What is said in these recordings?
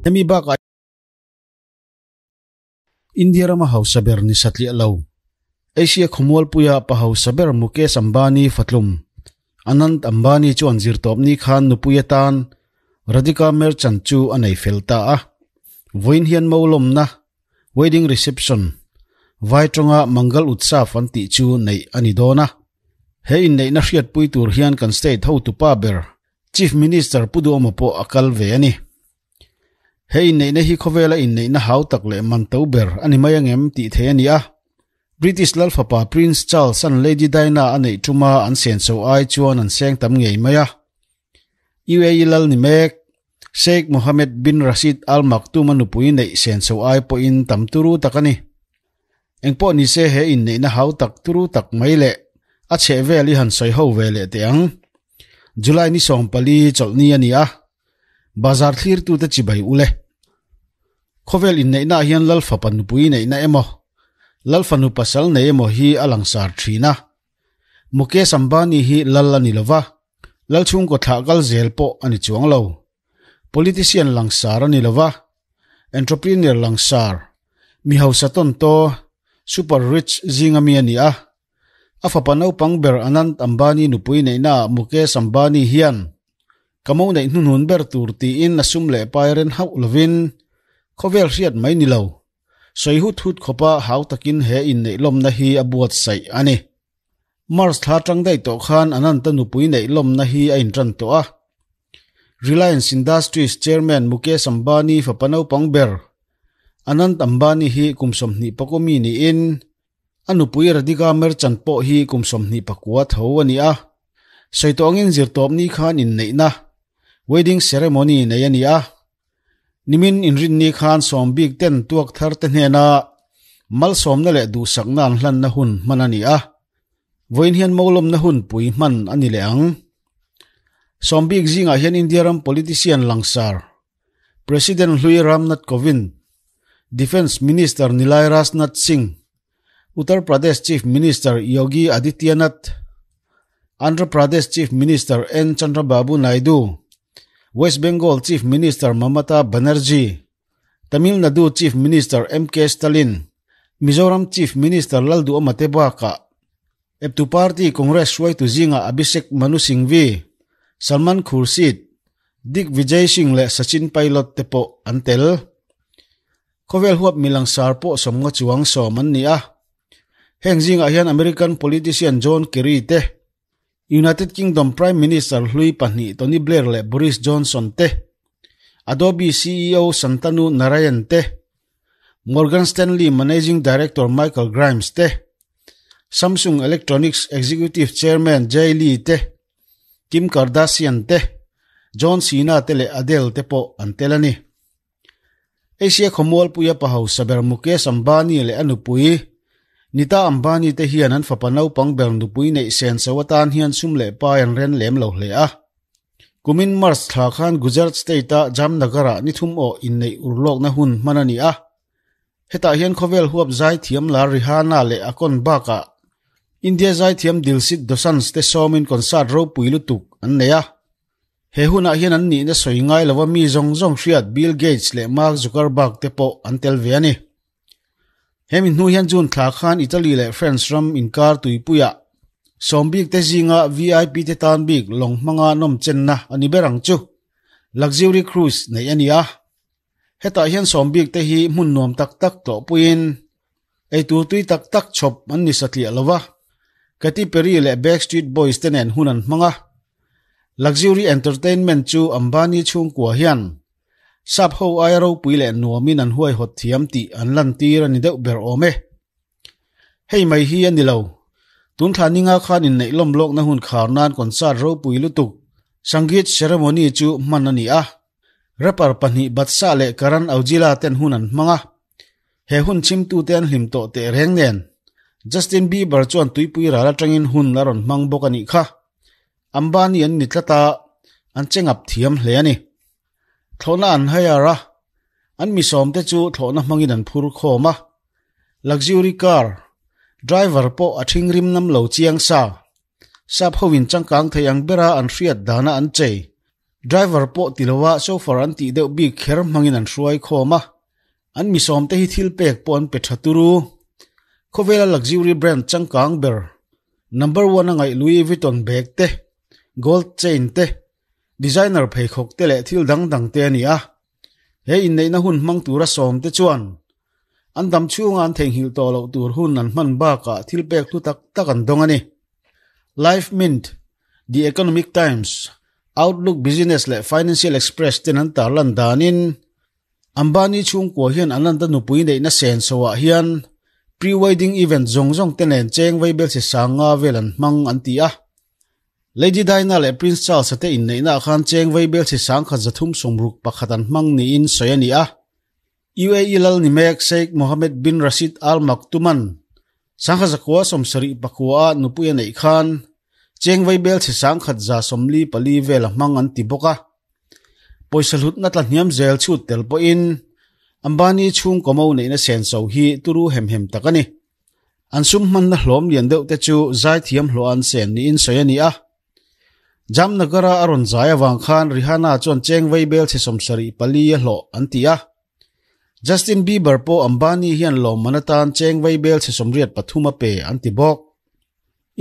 Hemi bakah India rama hausa ber ni satliah lo, Asia khawmualpuia pa hausa ber Mukesh Ambani fatlum Anant Ambani chuan zirtawpni khan nupui atan Radhika Merchant chu a nei fel ta a. Vawiin hian molawmna, wedding reception, vai tawnga Mangal Utsav an tih chu neih a ni dawn a. He inneihna hriatpui tur hian kan state hotupa ber Chief Minister Pu Duhawma pawh a kal ve a ni. He inneihna hi khawvela inneihna hau tak leh man to ber a ni mai angem tih theih a ni a. British Lalfapa Prince Charles an Lady Diana a neih tuma an senso ai chuan an seng tam ngei mai a. UAE lal ni mek Sheikh Mohammed bin Rashid Al Maktoum a nupui neih senso ai pawhin tam turu tak a ni. Engpawh nise he inneihna hau tak turu tak mai leh a chhehvel i han sawi ho ve leh teh ang. July ni 14 chawlhni a ni a, bazar thlirtute chibai ule. Khawvel inneihna ah hian Lalfapa nupui neihna emaw, Lalfanu pasal nei emaw hi a langsar thin a. Mukesh Ambani hi lal a ni lova, lal chhungkaw thlah kal zel pawh a ni chuang lo. Politician langsar a ni lova, entrepreneur langsar, mi hausa tawntaw, super rich zinga mi a ni a. A fapa naupang ber Anant Ambani nupui neihnaah Mukesh Ambani hian ka mo neih hnuhnun ber tur tiin a sum leh pai ren hauh lovin khawvel hriat mai ni lo, sawi hut hut khawpa hau takin he inneih lawmna hi a buatsaih a ni. March thla tang daih tawh khan Ananta nupui neih lawmna hi a intan tawh a. Reliance Industries Chairman Mukesh Ambani fapa naupang ber Anant Ambani hi kum 24 mi niin a nupui Radhika Merchant pawh hi kum 29 tho a ni a. Sawi tawh angin zirtawpni khan inneihna, wedding ceremony, nei a ni a. Nimin inrinni khan sawmbik ten tuak thar te hnena malsawmna leh duhsakna an hlanna hun hman a ni a. Vawiin hian molawmna hun pui hman a ni leh ang. Sawmbik zingah hian India ram politician langsar President hlui Ramnath Kovind, Defence Minister Nilai Rajnath Singh, Uttar Pradesh Chief Minister Yogi Adityanath, Andhra Pradesh Chief Minister N Chandrababu Naidu, West Bengal Chief Minister Mamata Banerjee, Tamil Nadu Chief Minister MK Stalin, Mizoram Chief Minister Lalduhoma te bakah eptu party Congress hruaitu zingah Abhishek Manu Singhvi, Salman Khurshid, Digvijay Singh leh Sachin Pilot te pawh an tel. Khawvel huap milangsar pawh sawmnga chuang sawm an ni a. Heng zingah hian American politician John Kerry te, United Kingdom Prime Minister hlui pahnih Tony Blair leh Boris Johnson te, Adobe CEO Shantanu Narayen te, Morgan Stanley Managing Director Michael Grimes te, Samsung Electronics Executive Chairman Jay Lee te, Kim Kardashian te, John Cena te leh Adele te pawh an tel a ni. Asia khawmualpuia pa hausa ber Mukesh Ambani leh a nupui Nita Ambani te hian an fapa naupang ber nupui neih senso atan hian sum leh pai an ren lem lo hle a. Kumin March thla khan Gujarat state-a Jamnagar-ah ni thum awh inneih urlawkna hun hman a ni a. Hetah hian khawvel huap zaithiam lar Rihanna leh Akon bakah India zaithiam Diljit Dosanjh te sawmin concert ropui lutuk an nei a. He hunah hian an nihna sawi ngai lova mi zawng zawng hriat Bill Gates leh Mark Zuckerberg te pawh an tel ve a ni. Hemi hnu hian June thla khan Italy leh France ram inkar tuipuiah sawmbik te zinga VIP te tan bik lawng hmanga nawmchenna a ni ber ang chu. Luxury cruise neih a ni a. Hetah hian sawmbik te hi hmun nuam tak tak tlawhpuiin eitur tui tak tak chhawp an ni satliah lova. Katy Perry leh Backstreet Boys te nen hun an hmang a. Luxury Entertainment chu Ambani chhungkua hian sap ho aia ropui leh nuamin an huaihawt thiam tih an lantir a ni deuh ber awm e. Hei mai hi a ni lo. Tun thla ninga khan inneih lawm lawkna hun khar nan concert ropui lutuk Sangeet Ceremony chu hman a ni a. Rapper pahnih Badshah leh Karan Aujila ten hun an hmang a. He hun chhimtute an hlim tawh teh reng nen Justin Bieber chuan tuipui ral atangin hun a rawn hmang bawk a nih kha. Ambani an ni tlat a, an che ngap thiam hle a ni. Thlawhna an hire a, an mi sawmte chu thlawhna hmangin an phur khawm a. Luxury car driver pawh a thingrim nam lo chiang sa. Sap hoin changkang thei ang bera an hriat dana an chei. Driver pawh ti lova chauffeur an tih deuh bik kher hmangin an hruai khawm a, an mi sawmte hi thil pek pawh an pe tha turu. Khawvela luxury brand changkang ber number one a ngaih Louis Vuitton bag te, gold chain te, designer pheikhawk te leh thil dang dang te a ni a. He inneihna hun hmang tura sawmte chuan an dam chhunga an theihnghilh tawh loh tur hun an hman bakah thil pek hlu tak tak an dawng a ni. Life Mint, The Economic Times, Outlook Business leh Financial Express ten an tarlan danin Ambani chhungkua hian Anand-a nupui neihna senso ah hian pre-wedding event zawng zawng te nen cheng vaibelchhe sanga vel an hmang an ti a. Lady Diana leh Prince Charles-a te inneihnaah khan cheng vaibelchhe 1161 an hmang niin sawi a ni a. UAE lal ni mek Sheikh Mohammed bin Rashid Al Maktoum-a'n 1979-a nupui a neih khan cheng vaibelchhe 1144 vel a hmang an ti bawk a. Pawisa hlutna tla hniam zel chhut tel pawhin Ambani chhungkaw mo neihna senso hi turu hem hem tak a ni. An sum hmanna hlawm lian deuh te chu zaithiam hlawh an sen niin sawi a ni a. Jamnagar-a a rawn zai avang khan Rihanna chuan cheng vaibel chhe 74 a hlawh an ti a. Justin Bieber pawh Ambani hian lawmman atan cheng vaibel chhe 83 a pe an ti bawk.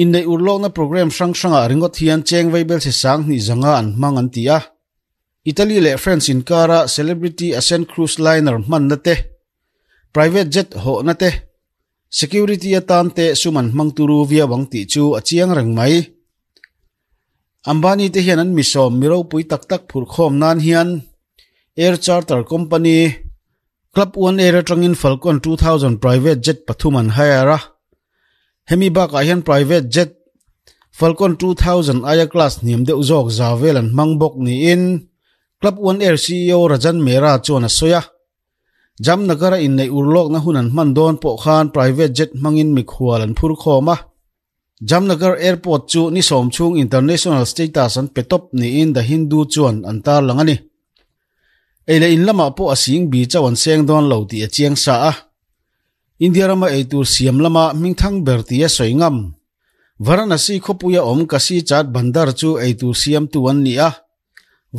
Inneih urlawkna programme hrang hrangah ringawt hian cheng vaibel chhe 2500 an hmang an ti a. Italy leh France inkara Celebrity Ascent Cruise Liner hmanna te, Private jet hawhna te, security atan te sum an hmang turu viau ang tih chu a chiang reng mai. Ambani te hian an mi sawm mi ropui tak tak phurh khawm nan hian Air Charter Company, Club One Air atangin Falcon 2000 private jet pathum an hire a. Hemi bakah hian private jet Falcon 2000 aia class hniam deuh zawk za vel an hmang bawk niin Club One Air CEO Rajan Mehra chuan a sawi a. Jamnagar-a inneih urlawkna hun an hman dawn pawh khan private jet hmangin mikhual an phur khawm a. Jamnagar Airport chu ni sawm chhung international status an pe tawp niin The Hindu chuan an tarlang a ni. Ei leh in lamah pawh a sing bi chauh an seng dawn lo tih a chiang sa a. India rama eitur siam lama hmingthang ber tih a sawi ngam. Varanasi khawpuia awm Kashi Chaat Bhandar chu eitur siamtu an ni a.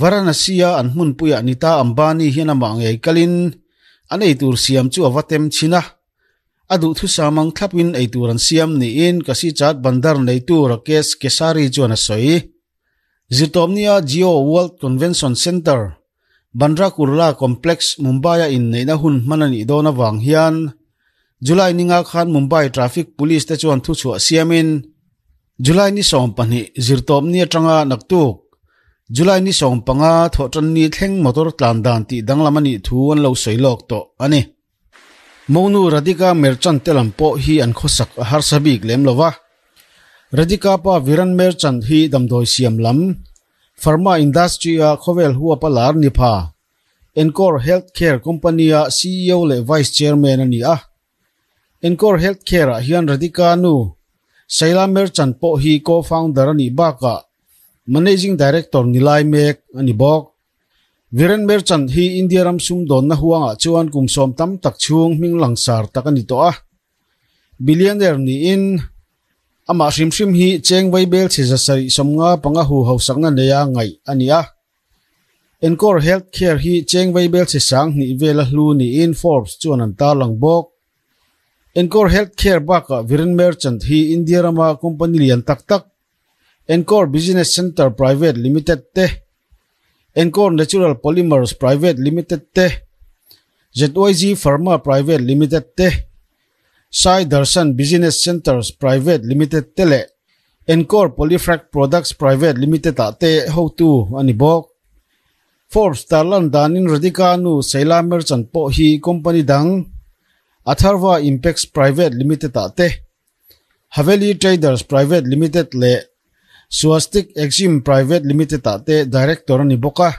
Varanasi-a an hmunpuiah Nita Ambani hian amah ngei kalin an eitur siam chu a va tem chhin a. A duhthusam ang thlapin eitur an siam niin Kashi Chaat Bhandar neitu Rakesh Kesari chuan a sawi. Zirtawpnia Jio World Convention Centre, Bandra Kurla Complex, Mumbai-a inneihna hun hman a nih dawn avang hian July ninga khan Mumbai Traffic Police te chuan thuchhuah siamin July ni 12 zirtawpni atanga naktuk July ni 15 thawhtanni thleng motor tlan dan tih danglam a nih thu an lo sawi lawk tawh a ni. Monu Radhika Merchant te lam pawh hi an khawsak a harsa bik lem lo va. Radhika pa Viran Merchant hi damdawi siam lam Pharma industry-a khawvel huapa lar ni pha Encore Healthcare Company-a CEO leh Vice Chairman a ni a. Encore Healthcare-ah hian Radhika nu Shaila Merchant pawh hi co-founder a nih bakah Managing Director ni lai mek a ni bawk. Viren Merchant hi India ram sumdawnna huangah chuan kum sawm tam tak chhung hming langsar tak a ni tawh a. Billionaire niin amah hrim hrim hi cheng vaibel chhe 755 hu hausakna neia ngaih a ni a. Encore Healthcare hi cheng vaibel chhe 2000 vela hlu niin Forbes chuan an tarlang bawk. Encore Healthcare bakah Viren Merchant hi India rama company lian tak tak Encore Business Centre Private Limited te, Encore Natural Polymers Private Limited te, ZYG Pharma Private Limited te, Sai Darshan Business Centres Private Limited te leh Encore Polyfrac Products Private Limited ah te hotu a ni bawk. Forbes tarlan danin Radhika nu Shaila Merchant pawh hi company dang Atharva Impex Private Limited ah te Haveli Traders Private Limited leh Swastik Exim Private Limited ah te Director a ni bawk a.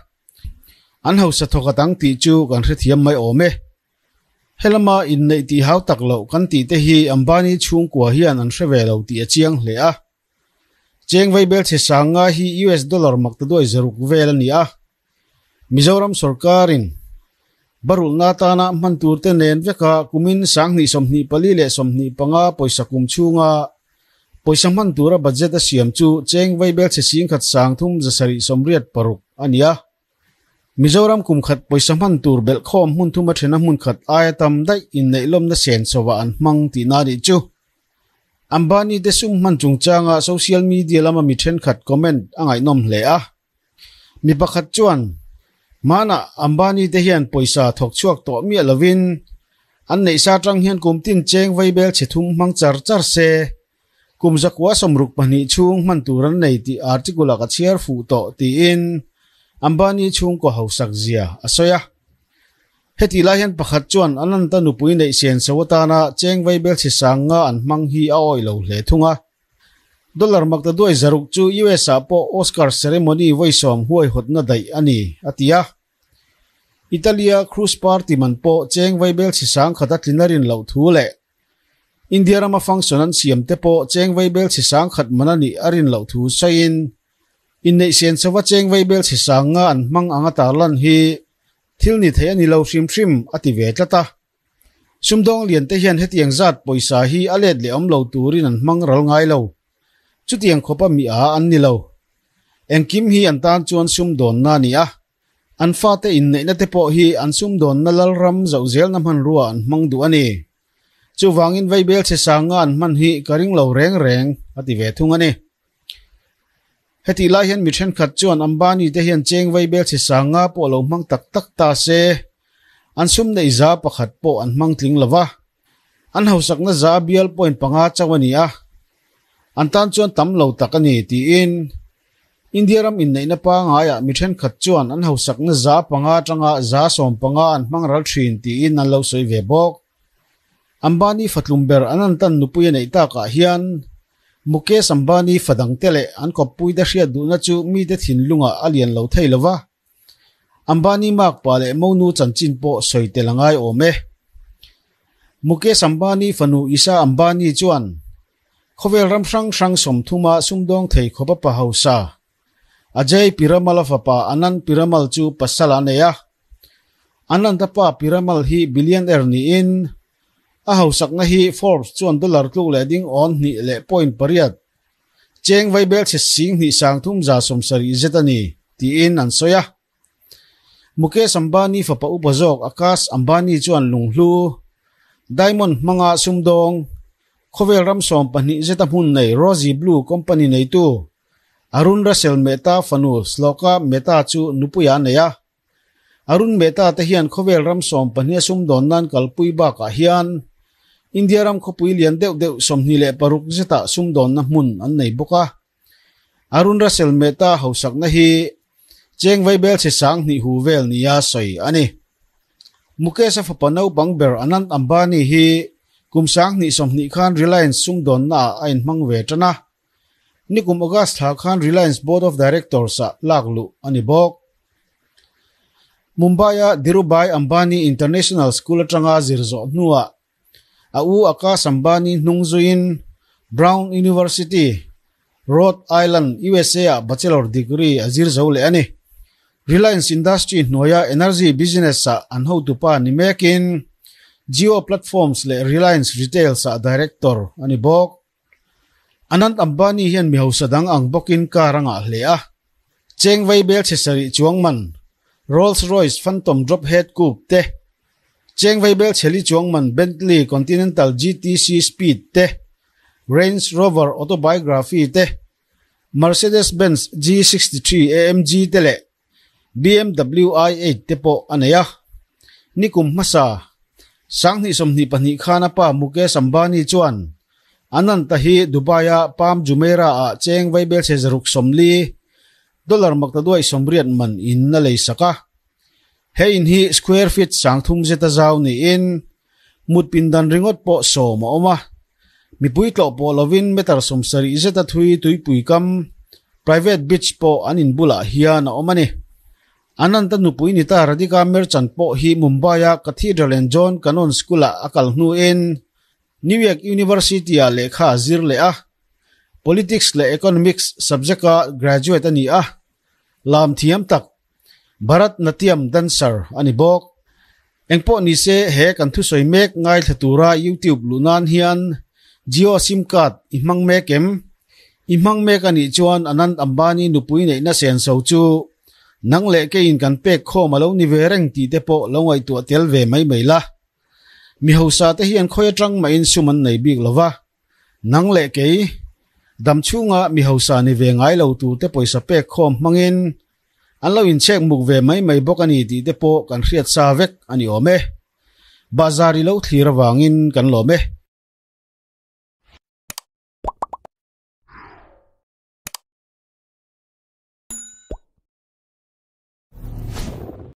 An hausa thawk a tang tih chu kan hrethiam mai awm e. Helama inneih tih hau tak loh kan tih te hi Ambani chhungkua hian an hre ve lo tih a chiang hle a. Cheng vaibel chhe sang nga hi US dollar mak ta duai zaruk vel a ni a. Mizoram sorkarin barulhna atana hman turte nen veka kumin 2024 leh 25 pawisa kum chhunga pawisa hman tura budget a siam chu cheng vaibel chhe 10,376 a a ni a. Mizoram kum khat pawisa hman tur belh khawm hmun thuma thena hmun khat aia tam daih inneih lawmna sen chauhah an hmang tihna a nih chu. Ambani te sum hman chungchanga social media lama mi thenkhat comment a ngaihnawm hle a. Mi pakhat chuan, Hmanah Ambani te hian pawisa thawk chhuak tawh miah lovin an neih sa tang hian kum tin cheng vaibel chhe thum hmang char char se, kum zakua 62 chhung hman tur an nei tih article-ah ka chhiar fuh tawh tiin Ambani chhungkaw hausak zia a sawi a. Hetih lai hian pakhat chuan Ananta nupui neih sen so atana cheng vaibel chhe sang nga an hmang hi a awih lo hle thung a. Dollar makta duai zaruk chu US ah pawh Oscar ceremony vawisawm huaihawtna daih a ni, a ti a. Italy-a cruise party man pawh cheng vaibel chhe sang khat a tlin a rin loh thu leh India rama function an siam te pawh cheng vaibel chhe sang khat man a nih a rin loh thu sawiin inneih sen chauva cheng vaibel chhe sang nga an hmang anga tarlan hi thil ni thei a ni lo hrim hrim, a ti ve tlat a. Sumdawng lian te hian hetiang zat pawisa hi a let leh awm lo turin an hmang ral ngai lo. Chutiang khawpa mi a an ni lo. Engkim hi an tan chuan sumdawnna a ni a. An fate inneihna te pawh hi an sumdawnna lalram zoh zelna hmanrua an hmang duh a ni. Chuvangin vaibel chhe sanga an hman hi ka ring lo reng reng, a ti ve thung a ni. Hetih lai hian mi thenkhat chuan Ambani te hian cheng vaibel chhe sanga pawh lo hmang tak tak ta se, an sum neih za pakhat pawh an hmang tling lo va, an hausakna za bial point panga chauh a ni a, an tan chuan tam lo tak a ni, tiin India ram inneihna pangaiah mi thenkhat chuan an hausakna 5% atanga 15% an hmang ral thin tiin an lo sawi ve bawk. Ambani fatlum ber an an tan nupui a neih takah hian Mukesh Ambani fa dangte leh an kawppuite hriat duhna chu mite thinlungah a lian lo thei lo va. Ambani makpa leh monu chanchin pawh sawi tel a ngai awm e. Mukesh Ambani fanu Isha Ambani chuan khawvel ram hrang hrang 30 a sumdawng thei khawp a pa hausa Ajay Piramal a fapa Anand Piramal chu pasal a nei a. Anand a pa Piramal hi billionaire niin a hausakna hi Forbes chuan dollar tluk leh ding awn hnih leh point pariat cheng vaibel chhe sing hnih sang thum za 70 zet a ni tiin an sawi a. Mukesh Ambani fapa upa zawk Akash Ambani chuan lunghlu, diamond hmanga sumdawng, khawvel ram 12 zeta hmun nei Rosy Blue company neitu Arun Russell Mehta fanu Shloka Mehta chu nupuia a nei a. Arun Mehta te hian khawvel ram 12 a sumdawn nan kalpui bakah hian India ram khawpui lian deuh deuh 26 zeta sumdawnna hmun an nei bawk a. Arun Russell Mehta hausakna hi cheng vaibel chhe sang hnih hu vel nia sawi a ni. Mukesh-a fapa naupang ber Anant Ambani hi kum 2020 khan Reliance sumdawnnaah a inhmang ve tan a. Nikum August thla khan Reliance Board of Directors-ah lak luh a ni bawk. Mumbai-a Dhirubhai Ambani International School atanga zir zawh hnuah A u Akash Ambani hnung zuiin Brown University, Rhode Island, USA-ah bachelor degree a zir zo leh a ni. Reliance Industry hnuaia energy business-ah an hotupa ni mekin Jio Platforms leh Reliance Retails-ah director a ni bawk. Anant Ambani hian mi hausa dang ang bawkin car a ngah hle a. Cheng vaibel chhe sarih chuang man Rolls Royce Phantom Drophead Coupe te, cheng vaibel chheli chuang man Bentley Continental GTC Speed te, Range Rover Autobiography te, Mercedes-Benz G63 AMG te leh BMW i8 te pawh a nei a. Nikum hmasa, 2022 khan a pa Mukesh Ambani chuan Anant-a hi Dubai-a Palm Jumeirah-ah cheng vaibel chhe 640, dollar maktaduai 80 man in a lei sak a. He in hi square feet 3000 zeta zau niin mut pindan ringawt pawh 10 a awm a. Mipui tlawh pawh lovin meter 70 zeta thui tuipui kam private beach pawh an in bulah hian a awm a ni. Anant-a nupui ni ta Radhika Merchant pawh hi Mumbai-a Cathedral and John Canon School-ah a kal hnuin New York University-ah lehkha a zir leh a. Politics leh Economics subject-a graduate a ni a. Lam thiam tak Bharatnatyam dancer a ni bawk. Engpawh ni se he kan thusawi mek ngaithla tura YouTube luh nan hian Jio sim card i hmang mek em? I hmang mek a nih chuan Anant Ambani nupui neihna senso chu Nang leh keiin kan pek khawm a lo ni ve reng tih te pawh lo ngaihtuah tel ve mai mai la. Mi hausa te hian khawi atang mahin sum an nei bik lo va. Nang leh kei, dam chhunga mi hausa ni ve ngai lo tur te pawisa pek khawm hmangin an lo inchhek muk ve mai mai bawk a ni tih te pawh kan hriat sa vek a ni awm e. Bahzar i lo thlir avangin kan lawm e.